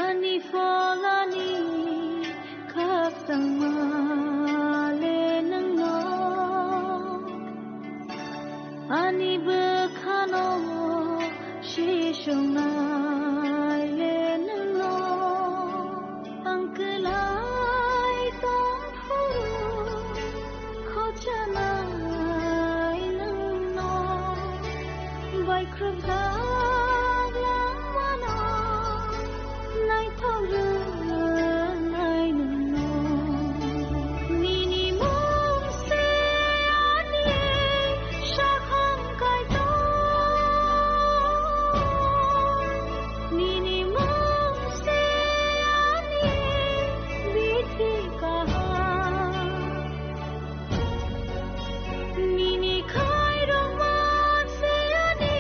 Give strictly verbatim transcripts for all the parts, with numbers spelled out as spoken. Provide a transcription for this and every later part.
Ani pholani khakchangma le nwngno, ani bwkhano sisongnai le nwngno, ang kwlai tong phuru khochanai nwngno, baikhrupjak langmano naithok rwnai nwngno. Nini mung se ani sakhong kaitor, nini mung se ani bithi kaham. Nini khairokma se ani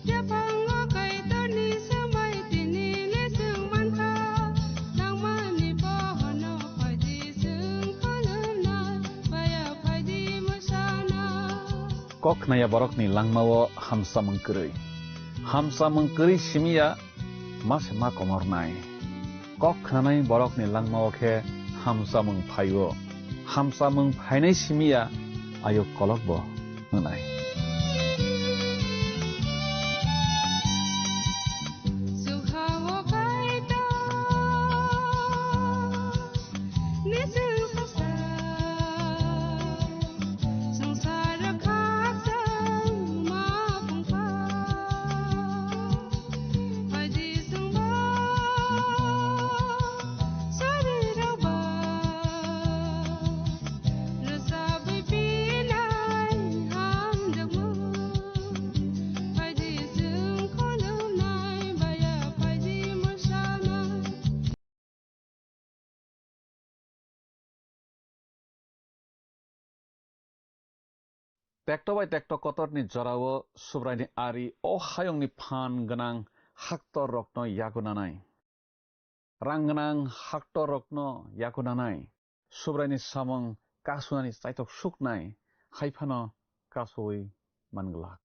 Yaphango Kaitorni swmai tini le chwng mankha, nangmani bohono phaidi chwng khulumnai, baya phaidi mwsana. Kok khnaya borokni langmao hamsamung kwrwi. Hamsamung kwrwi simiya ma se ma komornai. Kok khnanai borokni langmao khe hamsamung phaio. Hamsamung phainai simiya ayuk kolokbo hwnai. Tekto bai tekto kotorni jorao Subraini ari o hayungni phan gwnang haktor rokno yago nanai. Rang gwnang haktor rokno yago nanai. Subraini samung kasunani chaitok suknai, hai phano kasui man glak.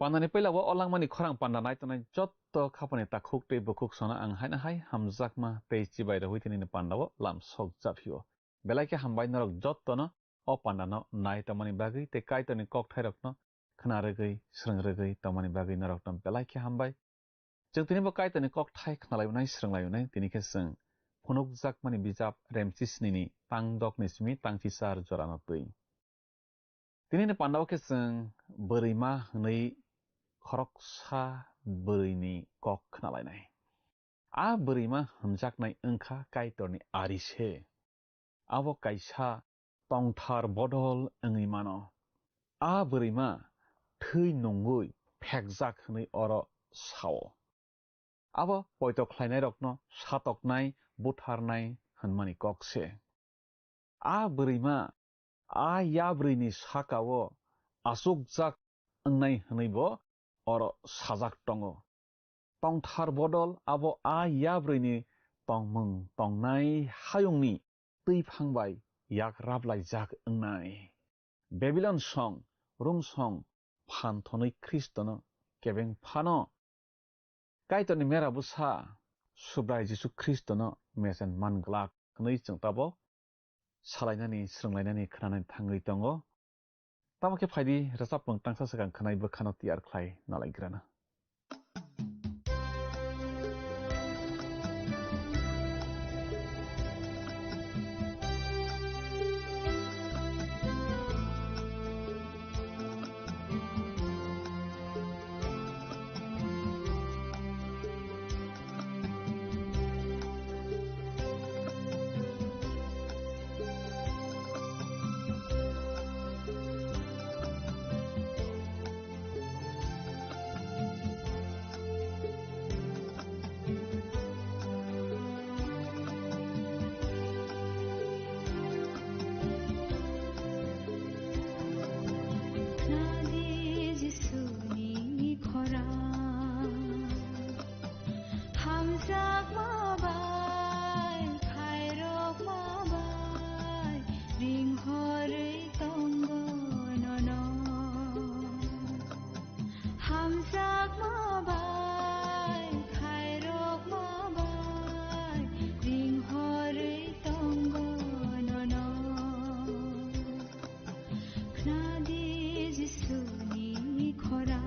Pandani puila o langmani khorang panda nai tongnai jotto khapani takhuk tei bukhuk sono ang haino hai hamjakma tei chibai rwui tini pandao lam sok japhio. Belai khe hambai norok jottono o pandano nai tongmani bagwi tei Kaitorni kokthairokno khna rwgwi, swrwng rwgwi tongmani bagwi norokno belai khe hambai. Chwng tini bo Kaitorni kokthai khnalainai, swrwnglainai, tini khe chwng phunukjakmani bijap Remchisnini tang dokni simi tang chisar jorano twi. Tinini pandao khe chwng bwrwima hwnwi khoroksa bwrwini kok khnalainai. A bwrwima hwnjaknai wngkha Kaitorni ari se. Abo kaisa tongthar bodol wngwi mano. A bwrwima thwi nungwi phekjak hwnwi oro sao. Abo poito khlainairokno satoknai, butharnai hwnmani kok se. A bwrwima a yabrwini saka-o achukjak wngnai hwnwi bo oro sajak tongo. Tongthar bodol abo a yabrwini tongmung tongnai hayungni twiphang bai yak rablaijak wngnai. Babilon song, Rum song phan thonwi Khristono kebeng phano Kaitorni mera bwsa Subrai Jisu Khristono mesen man glak hwnwi chwng tabok salainani, swrwnglainani, khnanani thangwi tongo. Tamo khe phaidi, rwchapmung tangsa swkang khwnai bwkhano tiyar khlai nalaigrana. Hamjakma bai, khairokma bai, ringhorwi tongo nono. Hamjakma bai, khairokma bai, ringhorwi tongo nono. Khnadi Jisuni khorang.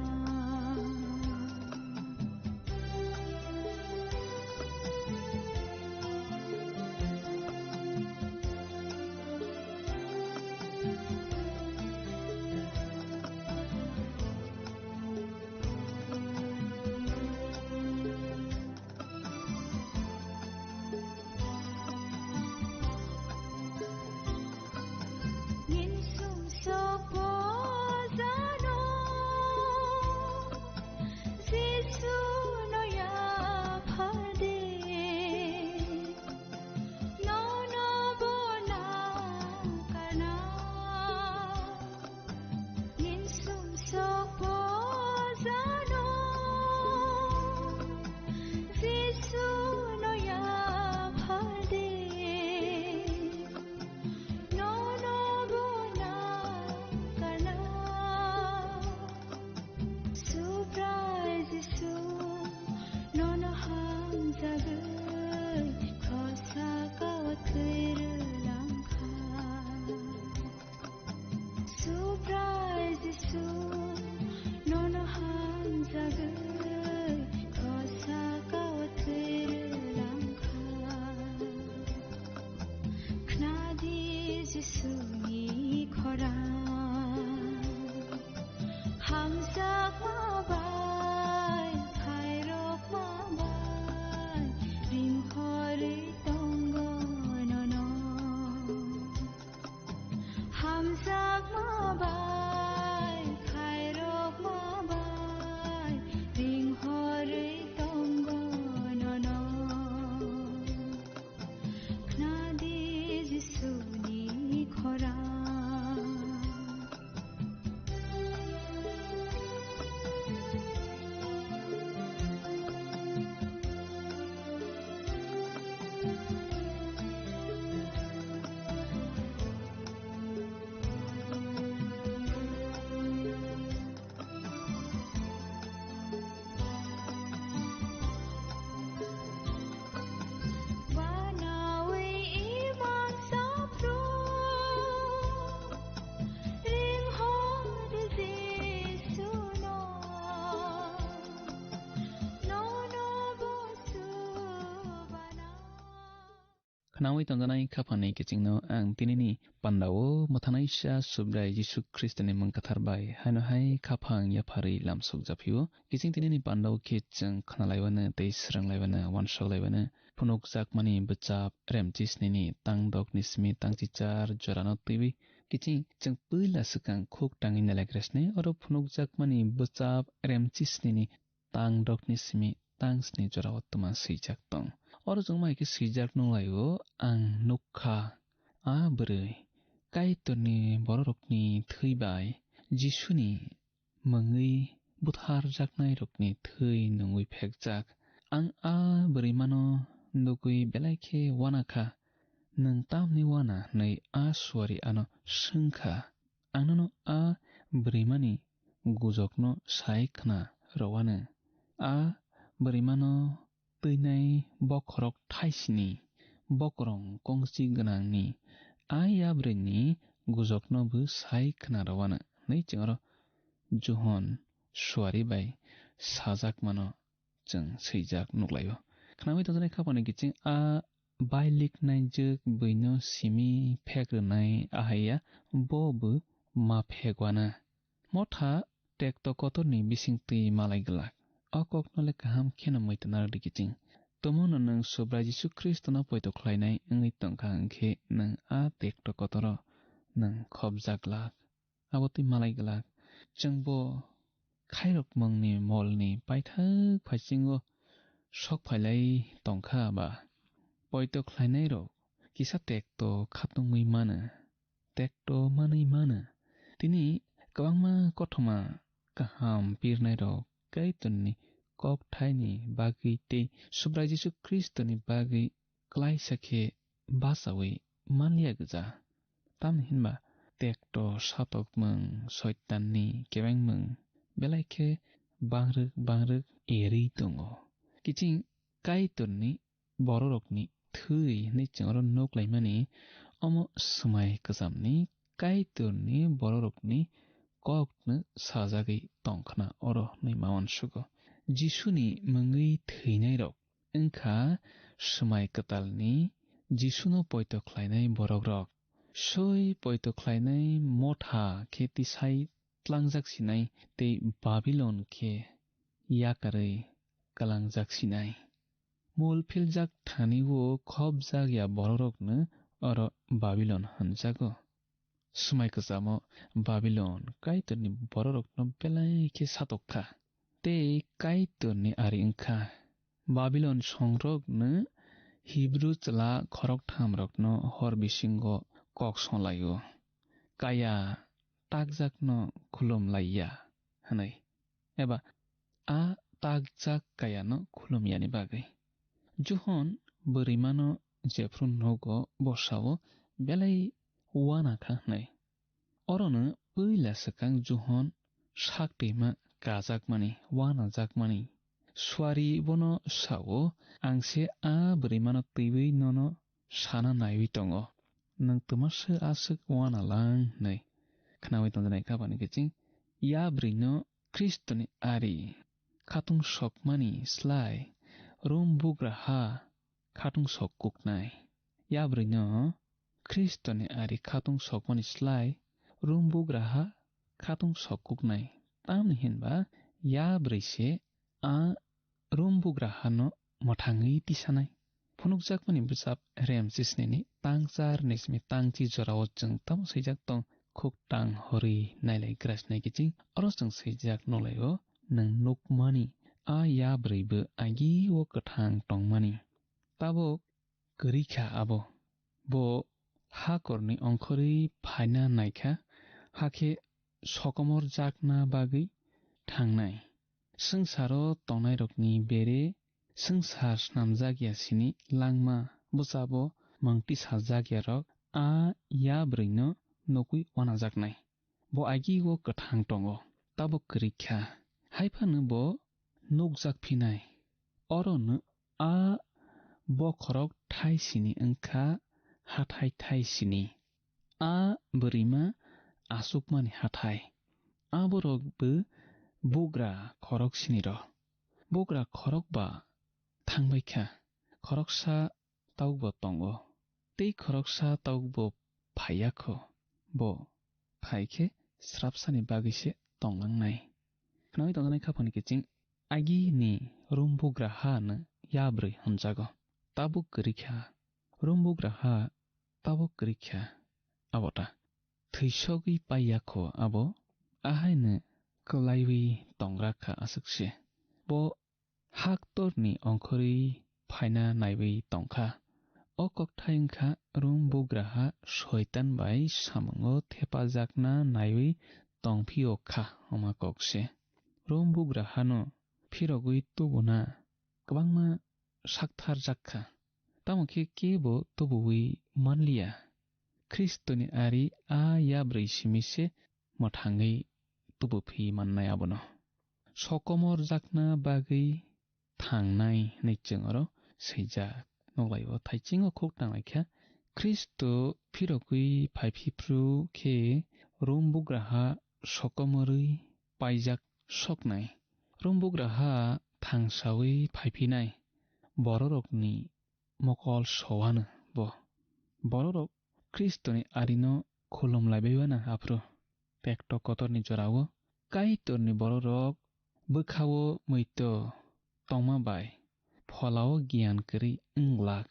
Nawi tongjanai khaphangni kichingno ang tinini pandao mwthanaisa Subrai Jisu Khristoni mung kathar bai haino hai khaphang yapharwi lamsok japhio. Kiching tinini pandao khe chwng khnalaiwano tei swrwnglaiwano, uansuk laiwano. Phunukjakmani bwchap remchisnini tang dokni simi tang chichar jorano twiwi kiching chwng puila swkang khuk tangwi nailagrasni. Oro phunukjakmani bwchap remchisnini tang dokni simi tang sni jorao twma swijak tong. Oro chwng mai khe swijak nukhlaio, ang nukha, a bwrwi Kaitorni bororokni thwi bai Jisuni mungwi butharjaknairokni thwi nungwi phekjak. Ang a bwrwimano nugwi belai khe uana kha. Nwng tamni uana? Hwnwi a suari ano swng kha. Ang nono a bwrwimani gujokno sai khna rwano. A bwrwimano twinai bokhorok thaisini bokrong kongsi gwnangni a yabrwini gujokno bo sai khna rwano, hwnwi chwng oro Johon suari bai sajakmano chwng swijak nuklaio. Khnawi tongjaknai khaphangni kiching a bailik naijwk buino simi phek rwnai ahaiya, bo bo ma phek uana. Motha tekto kotorni bisingtwi malai glak. O kokno le kaham kheno muitu narwk di kiching. Tomono nwng Subrai Jisu Khristono poito khlainai wngwi tongkha hwnkhe nwng a tekto kotoro nwng khopjak glak. Abo twi malai glak. Chwng bo khairokmungni molni paithak phaisingo sok phailai tongkha ba? Poito khlainairok kisa tekto khatungwi mano, tekto manwi mano. Tini kwbangma kothoma kaham pirnairok Kaitorni kokthaini bagwi tei Subrai Jisu Khristoni bagwi klaisa khe bachaui manliya gwja. Tamni hinba tekto satokmung, soitanni kebengmung belai khe bangrwk bangrwk erwi tongo. Kiching Kaitorni bororokni thwi hwnwi chwng oro nuk laimani, omo swmai kwchamni Kaitorni bororokni kokno sajagwi tongkhna oro hwnwi ma uansugo. Jisuni mungwi thwinairok wngkha swmai kwtalni Jisuno poito khlainai borokrok. Soi poito khlainai motha khe tisai tlangjak sinai tei Babilon khe yakarwi kwlangjak sinai. Mol philjak thani-o khopjak ya bororokno oro Babilon hwnjago. Swmai kwchamo Babilon Kaitorni bororokno belai khe satok kha, tei Kaitorni ari wng kha. Babilon songrokno Hibru chwla khoroktham rokno hor bisingo kok song lai-o, "Kaya takjakno khulum lai ya," hwnwi. Eba a takjak kayano khulumyani bagwi. Johon bwrwimano jephru nogo bosao belai uana kha hwnwi. Orono puila swkang Johon saktwima kajakmani, uanajakmani. Suari bono sao, "Ang se a bwrwimano twiwi nono sana naiwi tongo, nwng twma se aswk uana lang?" hwnwi khnaui tongjaknai kha bani kiching. Ya bwrwino Khristoni ari khatung sokmani slai Rom bugra ha khatung sok kuknai. Ya bwrwino Khristoni ari khatung sokmani slai Rom bugra ha khatung sok kuknai. Tamni hinba ya bwrwi se a Rom bugra hano mwthangwi tisanai. Phunukjakmani bwchap rem chisnini tang char ni simi tang chi jorao chwng tamo swijak tong, khuk tang horwi nailai grasnai kiching. Oro chwng swijak nolaio, nwng nukmani a ya bwrwi bo agi o kwthang tongmani. Tabuk kwrwi kha abo. Bo hakorni ongkhorwi phaina naikha, hakhe sokomorjakna bagwi thangnai. Swngcharo tongnairokni bere swngchar snamjak ya sini langma bwchabo mangti sajak yarok a ya bwrwino nukwi uanajaknai. Bo agi o kwthang tongo, tabuk kwrwi kha. Hai phano bo nukjak phinai. Orono a bokhorok thai sini wngkha hathai thai sini. A bwrwima achukmani hathai. A borok bo bugra khorok sini rw. Bugra khorok ba thangbai kha. Khoroksa tabukbo tongo. Tei khoroksa tabukbo phai ya kho, bo phai khe srapsani bagwi se tonglangnai. Khnaui tongjaknai khaphang ni kiching agi ni rum bugra ha no yabrwi hwnjago. Tabuk kwrwi kha, rum bugra ha tabuk kwrwi kha, abo ta thwisogwi pai ya kho, abo ahaino kwlaiwi tongra kha aswk se. Bo haktorni ongkhorwi phaina naiwi tongkha. O kokthai wngkha Rom bugraha Soitan bai samungo thepajakna naiwi tongphio kha hwnma kok se. Rom bugrahano phirogwi tubuna kwbangma saktharjak kha, tamo khe kebo tubuwi manliya. Khristoni ari a yabrwi simi se mwthangwi tubuphi mannai abono. Sokomorjakna bagwi thangnai hwnwi chwng oro swijak. Nukhlai-o thaiching o khuk tanglaikha, Khristo phirogwi phaiphipru khe Rom bugraha sokomorwi paijak soknai. Rom bugraha thangsawi phaiphinai bororokni mokol sowano bo. Bororok Khristoni arino khulumlaibai uanw aphuru. Tekto kotorni jorao Kaitorni bororok bwkhao muito tongma bai pholao giyan kwrwi wng glak.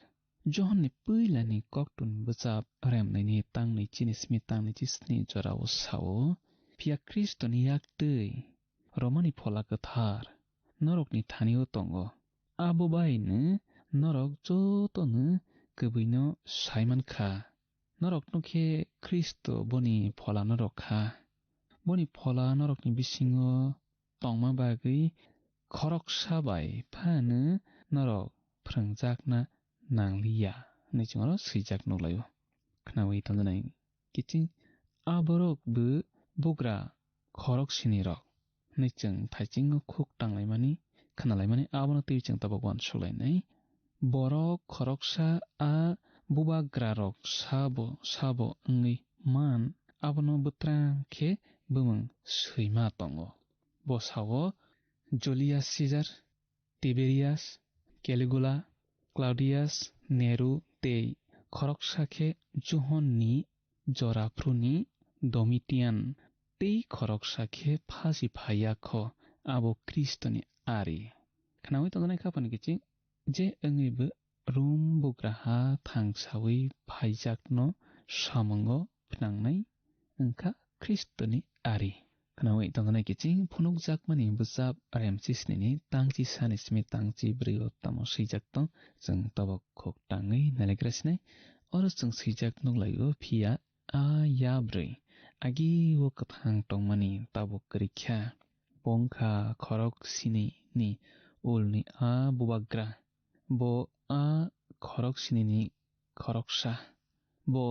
Johonni puilani koktun bwchap remnaini tangni chini simi tangni chisni jorao sao, phiya Khristoni yak twi romani phola kwthar norokni thanio tongo. Abo baino norok jotono kwbwino sai man kha. Norokno khe Khristo boni phola norok kha. Boni phola norokni bisingo tongma bagwi khoroksa bai phano norok phrwngjakna nangliya hwnwi chwng oro swijak nukhlaio. Khnaui tongjaknai kiching a borok bo bugra khorok sinirok hwnwi chwng thaiching o khuk tanglaimani khnalaimani abono twi chwng tabuk uansuk lainai. Borok khoroksa a bubagrarok sabo sabo wngwi man abono bwtrang khe bumung swima tongo. Bo sao Julius Caesar, Tiberius, Caligula, Claudius, Nero tei khoroksa khe Johonni joraphru ni Domitian tei khoroksa khe phasi phaiya kho abo Khristoni ari. Khnaui tongjaknai khaphani kiching je wngwi bo Rom bugraha thangsawi phaijakno samungo phnangnai wngkha Khristoni ari. Khnaui tongjaknai kiching phunukjakmani bwchap Ramsisnini tangchi sani simi tangchi brwi o tamo swijak tong, chwng tabuk khuk tangwi nailagra sinai. Oro chwng swijak nukhlaio, phiya a yabrwi agi o kwthang tongmani tabuk kwrwi kha. Bo wngkha khorok sinini ulni a bubagra. Bo a khorok sinini khoroksa. Bo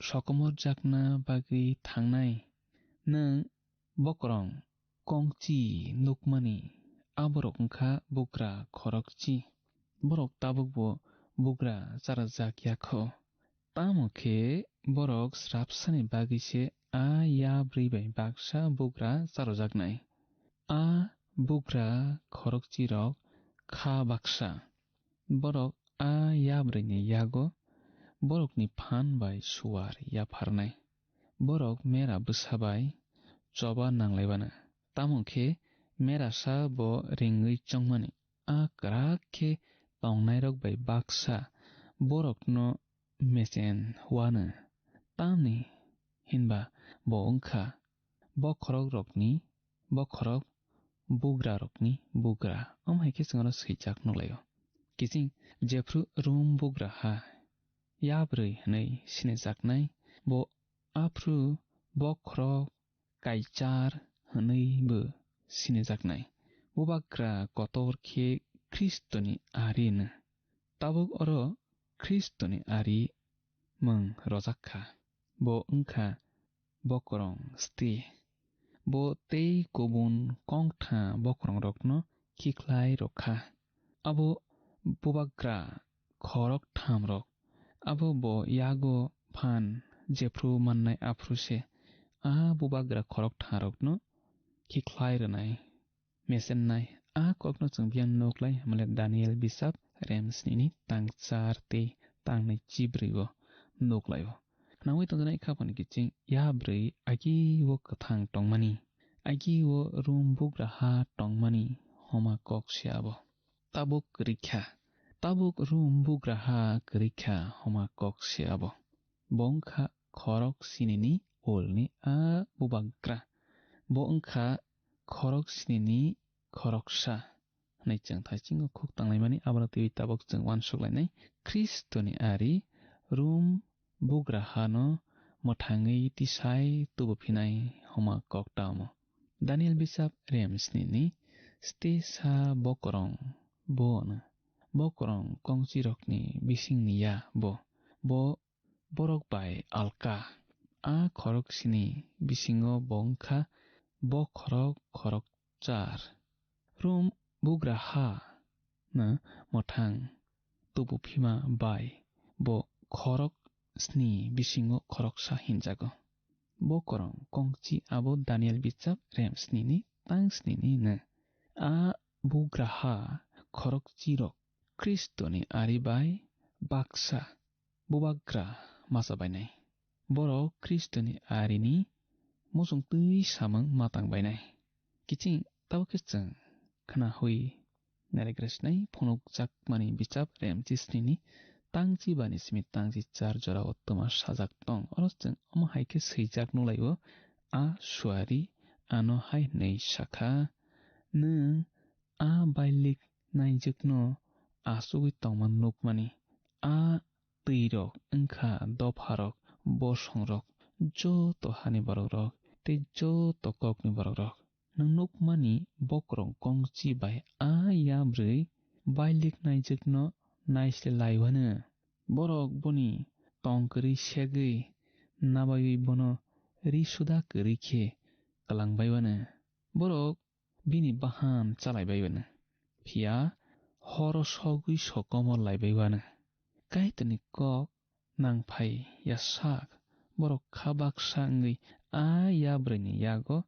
sokomorjakna bagwi thangnai. Nwng bokrong kongchi nukmani, aborok wngkha bugra khorokchi. Borok tabukbo bugra charajak ya kho. Tamo khe borok srapsani bagwi se a yabrwi bai baksa bugra charojaknai. A bugra khorokchirok kha baksa. Borok a yabrwini yago borokni phan bai suar yapharnai. Borok mera bwsa bai choba nanglaibana. Tamo khe merasa bo ringwi chongmani. A kwrak khe tongnairok bai baksa borokno mechen uanw. Tamni hinba bo wngkha bokhorokrokni bokhorok, bugrarokni bugra. Omo hai khe chwng oro swijak nukhlaio. Kiching jephru Rom bugraha yabrwi hwnwi sinijaknai, bo aphru bokhorok Kaichar hwnwi bo sinijaknai. Bubagra kotor khe Khristoni ari hwno. Tabuk oro Khristoni ari mung rojak kha. Bo wngkha bokrong sti. Bo tei kubun kongtha bokrongrokno khikhlai rw kha. Abo bubagra khorok thamrok. Abo bo yago phan jephru mannai aphru se. A bubagra khorok thamrokno khikhlai rwnai. Mesennai. A kokno chwng biyang nuklai hamle Daniel bisap rem snini tang char tei tang nai chibrwi o. nuk lai-o. Khnaui tongjaknai kha phano kiching ya bwrwi agi o kwthang tongmani, agi o rum bugra ha tongmani homa kok se abo. Tabuk kwrwi kha, tabuk rum bugra ha kwrwi kha homa kok se abo. Bo wng kha khorok sinini ulni a bubagra. Bo wng kha khorok sinini khoroksa hwnwi chwng thaisingo khuk tanglaimani, abono twiwi tabuk chwng uansuk lainai. Khristoni ari rum bugra hano mwthangwi tisai tubu phinai homa kok ta omo. Daniel bisap rem snini stesa bokorong bo hwno. Bokorong kongchirokni bisingni ya bo. Bo borok bai alka. A khorok sini bisingo bo wngkha bo khorok khorok char. Rum bugra ha na mwthang tubu phima bai bo khorok sni bisingo khoroksa hinjago. Bokorong kongchi abo Daniel bichap rem snini tang snini no. A bugra ha khorok chirok Khristoni ari bai baksa bubagra masa bainai. Borok Khristoni arini muchung twi samung matang bainai. Kiching tabuk khe chwng khna hui nairegra sinai phunukjakmani bichap rem chisnini tangchi bani simi tangchi char jorao twma sajak tong. Oro chwng omo hai khe swijak nukhlai-o, a suari ano hai hwnwi sakha, "Nwng a bailik naijwkno achugwi tongma nukmani, a twirok wngkha dopharok, bosongrok, joto hani borokrok tei joto kokni borokrok. Nwng nukmani bokorong kongchi bai a yabrwi bailik naijwkno naisle laiwano. Borok boni tong kwrwi segwi nabaiwi bono ri suda kwrwi khe kwlangbaiwano. Borok bini bahan chalaibaiwano, phiya horo sogwi sokomor laibaiwano." Kaitorni kok nangphai ya sak, borok kha baksa wngwi a yabrwini yago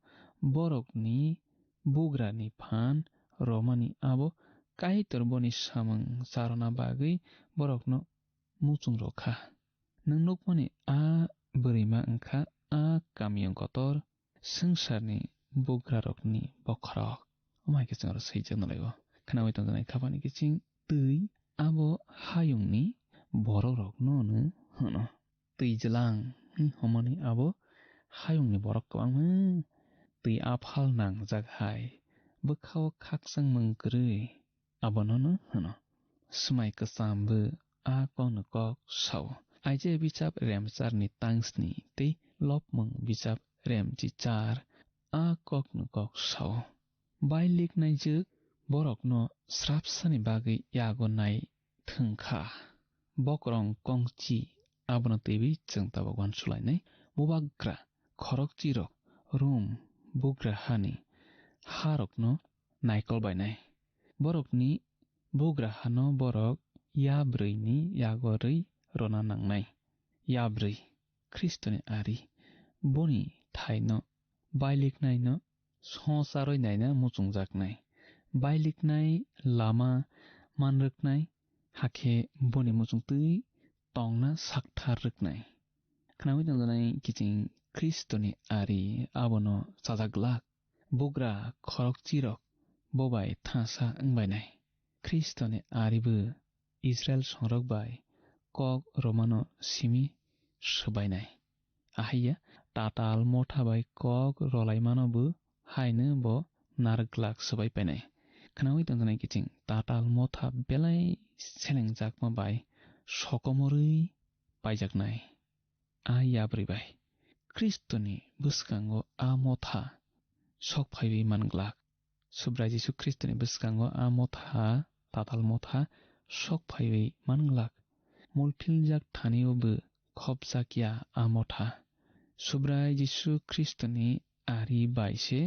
borokni bugrani phan romani abo Kaitor boni samung charwna bagwi borokno muchung rw kha. Nwng nukmani a bwrwima wngkha a kamiyung kotor, swngcharni bugrarokni bokhorok. Omo hai khe chwng oro swijak nukhlai-o. Khnaui tongjaknai kha phani kiching twi abo hayungni borokrokno hwno. Twi jwlang hwnwi hwnmani abo hayungni borok kwbangma twi aphal nangjak hai bwkha-o khakchangmung kwrwi. Abonono hwno. Swmai kwcham bo a kokno kok sao. Aijia bichap remcharni tangsni tei lopmung bichap remchi char a kokno kok sao. Bailik naijwk borokno srapsani bagwi yago nai thwng kha. Bokrong kongchi abono twiwi chwng tabuk uansuk lainai. Bubagra khorokchirok rum bugra hani harokno naikol bainai. Borokni bugra hano borok yabrwini yagorwi rwna nangnai. Yabrwi Khristoni ari boni thaino bailiknaino socharwi naina muchungjaknai. Bailiknai lama manrwknai, hakhe boni muchungtwi tongna sakthar rwknai. Khnaui tongjaknai kiching Khristoni ari abono chajak glak. Bugra khorokchirok bo bai thansa wngbainai. Khristoni aribo Israil songrok bai kok romano simi swbainai. Ahaiya tatal motha bai kok rolaimano bo haino bo narwk glak swbai painai. Khnaui tongjaknai kiching tatal motha belai selengjakma bai sokomorwi paijaknai. A yabrwi bai Khristoni bwskango a motha sok phaiwi man glak. Subrai Jisu Khristoni bwskango a motha, tatal motha, sok phaiwi man glak. Mulphiljak thanio bo khopjak ya a motha. Subrai Jisu Khristoni ari bai se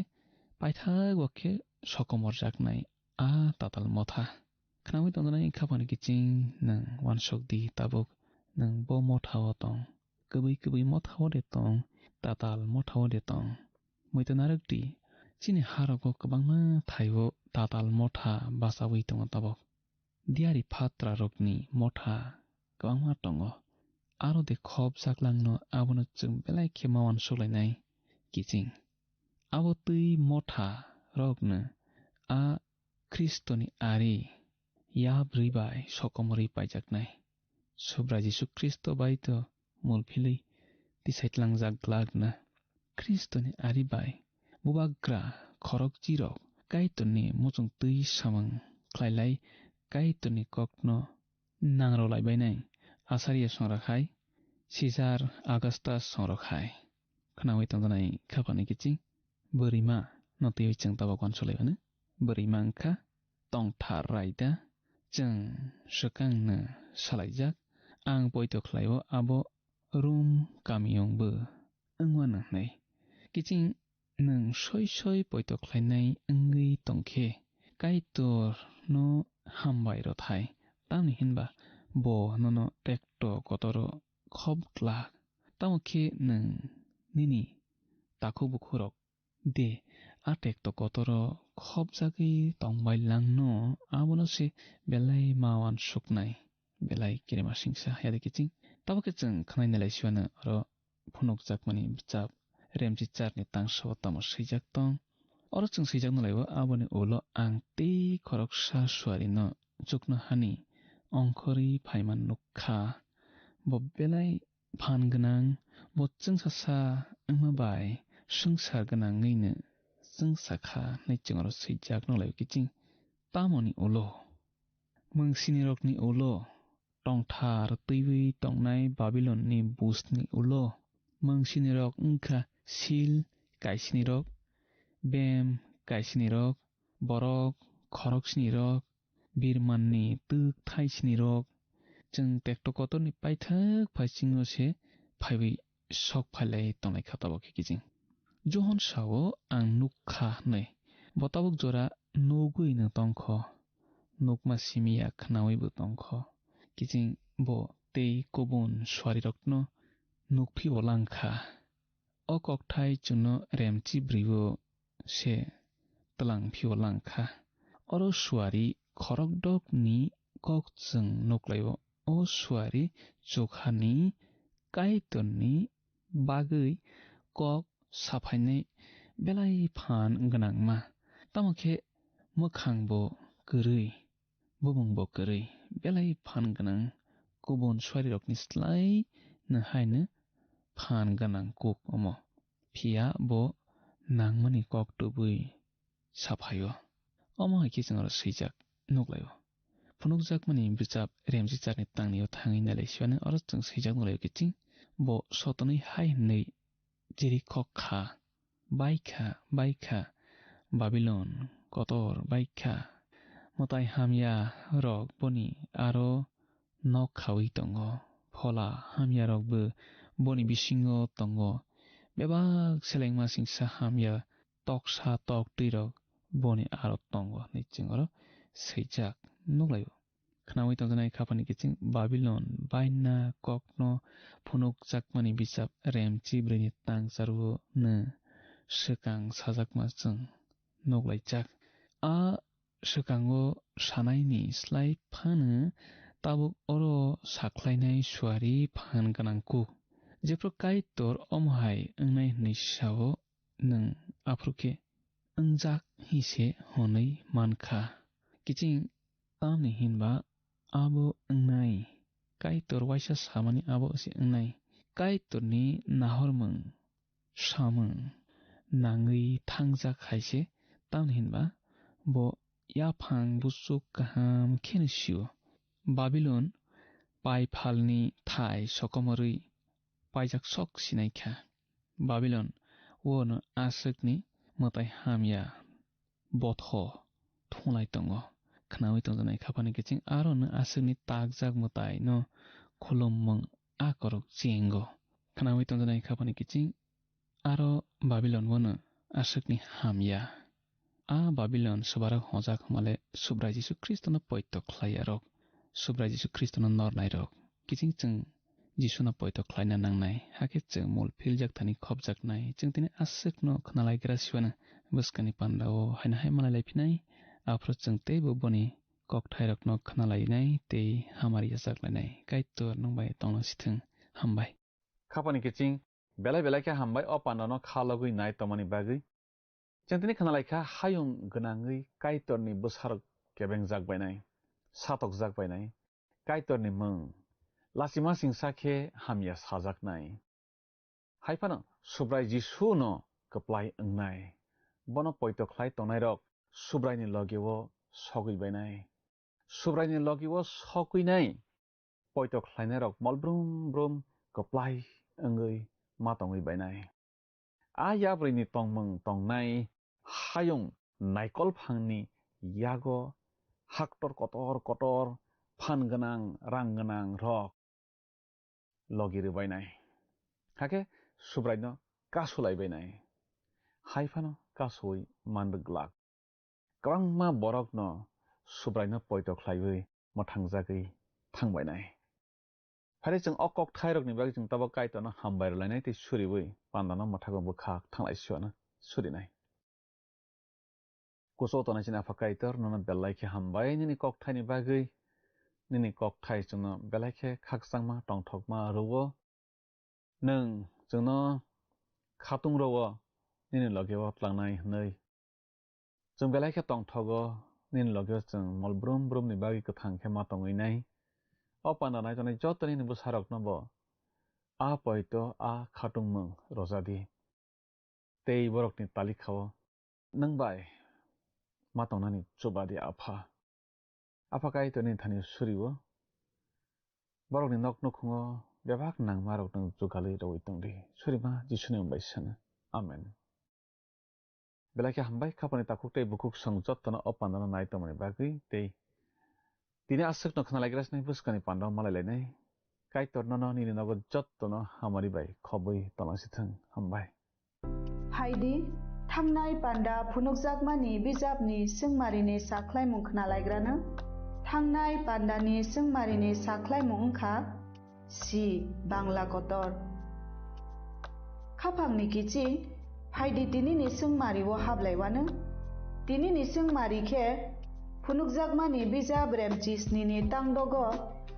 paithago khe sokomorjaknai a tatal motha. Khnaui tongjaknai khaphani kiching nwng uansuk di tabuk nwng bo motha o tong. Kwbwi kwbwi motha o de tong, tatal motha o de tong. Muitu narwk di, chini harogo kwbangma thaio tatal motha bachaui tongo tabuk. Diyari phatrarokni motha kwbangma tongo. aro de khopjak langno abono chwng belai khe ma uansuk lainai kiching. Abo twi motha rokno a Khristoni ari yabrwi bai sokomorwi paijaknai. Subrai Jisu Khristo bai to mulphilwi tisai tlangjak glak na. Khristoni ari bai bubagra khorokchirok Kaitorni muchung twi samung khlailai Kaitorni kokno nangrolaibainai. Asaria songrok hai, Sisar Augustus songrok hai. Khnaui tongjanai khapani kiching bwrwima no twiwi chwng tabok uansuk laimano. Bwrwima wngkha tongthar raida, chwng swkangno salaijak. Ang poito khlaio abo Rum kamiyungbo wngmano hwnwi. Kiching nwng soi soi poito khlainai wngwi tongkhe, Kaitorno hambai rw thai, tamni hinba bo nono tekto kotoro khop glak. Tamo khe nwng nini takhuk bukhurok de a tekto kotoro khopjagwi tongbai langno, abono se belai ma uansuknai, belai kirima singsa yade kiching. Tabo khe chwng khwnai nai lai siwano oro phunukjakmani bwchap Remchi charni tangsao tamo swijak tong. Oro chwng swijak nalaibo, aboni ulo ang tei khoroksa suarino chuknohani ongkhorwi phaima nukha. Bo belai phan gwnang, bo chwngsasa wngma bai swngchar gwnangwino chwngsakha hwnwi chwng oro swijak nalaibo kiching. Tamoni ulo, mwngsinirokni ulo, tongthar twiwi tongnai Babilonni bujni ulo. Mwngsinirok wngkha sil kaisinirok, bem kaisinirok, borok khoroksinirok, birmanni twk thaisinirok. Chwng tekto kotorni paithak phaisingo se phaiwi sok phailai tonglai kha tabok khe kiching. Johon sao, "Ang nuk kha," hwnwi. Bo tabuk jora nugwi no tongkho. Nukma simi ya khnawi bo tongkho. Kiching bo tei kubun suarirokno nukphi bo langkha. O kokthai chwngno remchi bwrwibo se twlang phio langkha. Oro suari khorokdokni kok chwng nuklaio. O suari chukhani Kaitorni bagwi kok saphainai belai phan gwnangma. Tamo khe mwkhangbo kwrwi, bumungbo kwrwi, belai phan gwnang. Kubun suarirokni slai no haino phan gwnang kuk omo. Phiya bo nangmani kok tubui saphaio. Omo hai khe chwng oro swijak nuklaio. Phunukjakmani bwchap remchi charni tangnio thangwi nailai siwani oro chwng swijak nuklaio kiching. Bo sotonwi hai hwnwi chirikhok kha, "Baikha, baikha, Babilon kotor baikha. Mwtai hamya rok boni aro nok khawi tongo. Phola hamya rokbo boni bisingo tongo. Bebak selengma singsa hamya toksa toktwi rok boni aro tongo," hwnwi chwng oro swijak nuklaio. Khnaui tongjaknai khaphani kiching Babilon baina kokno phunukjakmani bwchap remchi bwrwini tangcharono swkang sajakma chwng nuklaijak. A swkango sanaini slai phano tabuk oro sakhlainai suari phan gwnang kuk. Jephru Kaitor omo hai wngnai hwnwi sao, nwng aphuru khe wngjak hi se hwnwi man kha. Kiching tamni hinba abo wngnai, Kaitor waisa samani abo se wngnai. Kaitorni nahormung samung nangwi thangjak hai se, tamni hinba bo yaphang buchuk kaham kheno sio. Babilon paiphalni thai sokomorwi paijak sok sinai kha. Babilon wono aswkni mwtai hamya botho thunglai tongo. Khnaui tongjaknai khaphani kiching arono aswkni takjak mwtaino khulumung a korok chengo. Khnaui tongjaknai khaphani kiching aro Babilon bono aswkni hamya. A Babilon swbarok hojak hwnmale Subrai Jisu Khristono poito khlaiyarok, Subrai Jisu Khristono nornairok. Kiching chwng Jisuno poito khlaina nangnai, hakhe chwng mul philjak thani khopjaknai. Chwng tini aswkno khnalaigra siwano bwskangni pandao haino hai manlai laiphinai. Aphuru chwng teibo boni kokthairokno khnalainai tei hamari yachaklainai. Kaitor nwng bai tongna sithwng. Hambai. Khapani kiching belai belai khe hambai o pandano kha logwi nai tongmani bagwi. Chwng tini khna lai kha, hayung gwnangwi Kaitorni bwsarok kebengjak bainai, satokjak bainai, Kaitorni mung lachima singsa khe hamya sajaknai. Hai phano Subrai Jisu no kwplai wngnai, bono poito khlai tongnairok Subraini logi-o sogwi bainai. Subraini logi-o sogwinai poito khlainairok mol brum brum kwplai wngwi ma tongwi bainai. A yabrwini tongmung tongnai hayung naikol phangni yago haktor kotor kotor phan gwnang rang gwnang rok logi rwbainai. Hakhe Subraino kasulaibainai. Hai phano kasuwi manrwglak. Kwbangma borokno Subraino poito khlaiwi mwthangjagwi thangbainai. Phare chwng o kokthairokni bagwi chwng tabok Kaitorno hambai rwlainai tei suriwi pandano mwthago bwkhak thanglai siwano surinai. Kuchuk tongnai chini Apha Kaitor, nono belai khe hambai nini kokthaini bagwi. Nini kokthai chwngno belai khe khakchangma tongthokma rwo. Nwng chwngno khatung rwo, nini logi-o tlangnai hwnwi. Chwng belai khe tongthogo, nini logi-o chwng mol brum brumni bagwi kwthang khe ma tongwi nai. O panda nai tongnai joto nini bwsarokno bo a poito, a khatungmung rwja di. Tei borokni talikha-o nwng bai ma tongnani chuba di, Apha. Apha Kaitorni thani suriwo, borokni nok nukhungo bebak nangmarokno jugalwi rwui tong di. Surima Jisuni mung bai sano. Amen. Belai khe hambai, khapani takhuk tei bukhuk song jottono o pandano nai tongmani bagwi tei tini aswkno khna laigra sini bwskangni pandao malai lainai. Kaitor nono nini nogo jottono hamari bai khobwi tonglangsithwng. Hambai. Phaidi, thangnai panda phunukjakmani bijapni swngmarini sakhlaimung khwnalaigrano. Thangnai pandani swngmarini sakhlaimung wngkha C, Bangla kotor. Khapangni kiching, phaidi tinini swngmario hablaiwano. Tinini swngmari khe phunukjakmani bijap Remchi snini tangdogo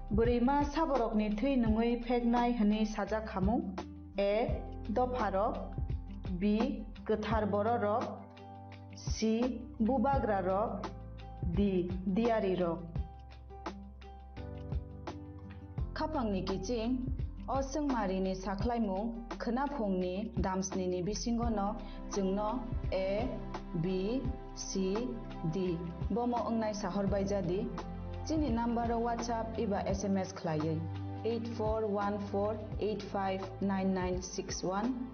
bwrwima saborokni thwi nungwi pheknai hwnwi sajak khamung. A, dopharok. B, kwthar bororok. C, bubagrarok. D, diyarirok. Khapangni kiching, o swngmarini sakhlaimung khwnaphungni damsnini bisingono chwngno A, B, C, D bomo wngnai sahor baijadi. Chini number-o WhatsApp eba S M S khlaiwi eight four one four eight five nine nine six one.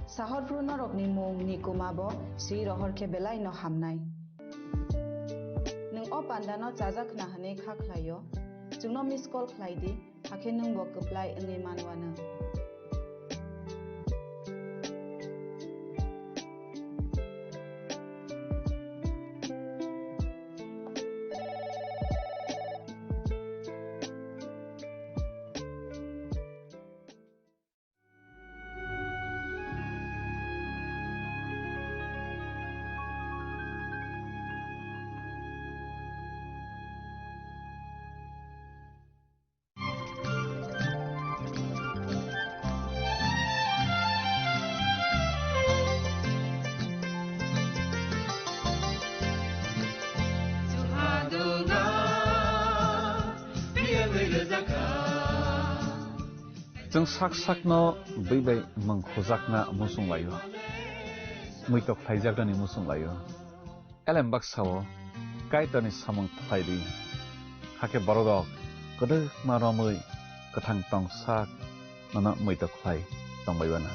Sahorphru norokni mung ni kuma bo swi rohor khe belai no hamnai. Nwng o panda no chajak khna hwnwi kha khlaio, chwngno miss call khlai di, hakhe nwng bo kwplai wngwi manwano. Chwng sak sakno bwi bai mung khujakna muchung laio, muitok khlaijaknani muchung laio. Elem baksa-o Kaitorni samung khlai di, hakhe bororok kwdwkma romwi kwthang tong sak nono muitok khlai tongbai bana.